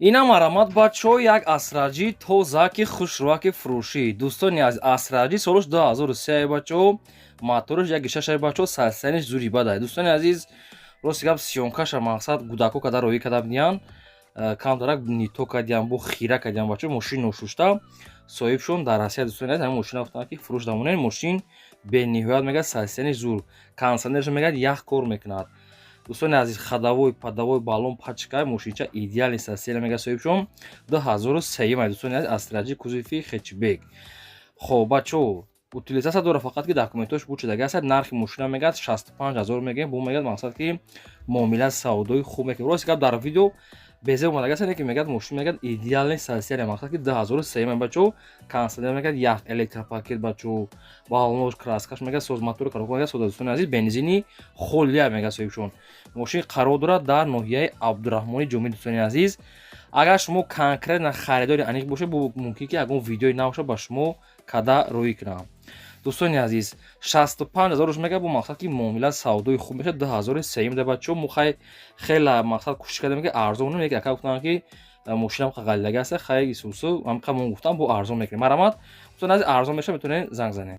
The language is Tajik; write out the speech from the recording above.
Инам марамат, бачаҳо, як Астра Ҷи тозаки, хушрӯаки фурӯшӣ. Дӯстони азиз, Астра Ҷи солаш 2003, бачаҳо, мотораш як шашай, бачаҳо, состояние ш зури бадай. Дӯстони азиз, рости гап, съёмка ша мақсад гудако када роҳӣ када бидиҳанд, камтарак нито кардиям, бо хира кардиям, бачаҳо, мошин ношушта, соҳибшон дар Россия. Дӯстони азиз, ҳамин мошина гуфтанд, ки фурӯш дамонед. Мошин бениҳоят, мегӯяд, состояние ш зур, кондиционершо, мегӯяд, ях кор мекунад. Дӯстони азиз, ходовой, подовой, баллон, пачка, мошинча идеальный состояние, мегӯяд соҳибшон. 2003, дӯстони азиз, Астра Ҷи, кузови хэтчбек. Хоб, бачаҳо, утилизация дорад, фақат ки документош бучидаги аст. Нархи мошина, мегӯяд, 65 000 мегӯем, бо мегӯяд, мақсад ки муомила савдои хуб мекунем. Рости гап, дар видео безеб омадаги аст, ки мегӯяд, мошин, мегӯяд, идеальный состояние, мақсад ки 2003, бачаҳо, кондиционер, мегӯяд, ях, электропакет, бачаҳо, баллонош, краска ш, мегӯяд, соз, мотори коробка, мегӯяд, сода. Дӯстони азиз, бензини холия, мегӯяд соҳибшон. Мошин қарор дорад дар ноҳияи Абдураҳмони Ҷомӣ. Дӯстони азиз, агар шумо конкретно харидори аниқ бошед, бо мумкин ки ягон видеои навша ба шумо када роҳӣ кунам. Дӯстони азиз, 65 000 мегӯяд, бо мақсад ки муомила савдои хуб мешавад. 2003 да, бачаҳо, мо хай хела мақсад кӯшиш кардем, ки арзон кунем, ака гуфтанд, ки мошинам ғалидаги аст. Хай, исусу ҳамқа мо гуфтам, бо арзон мекунем. Марамат, дӯстони азиз, арзон мешавад, метавонед занг занед.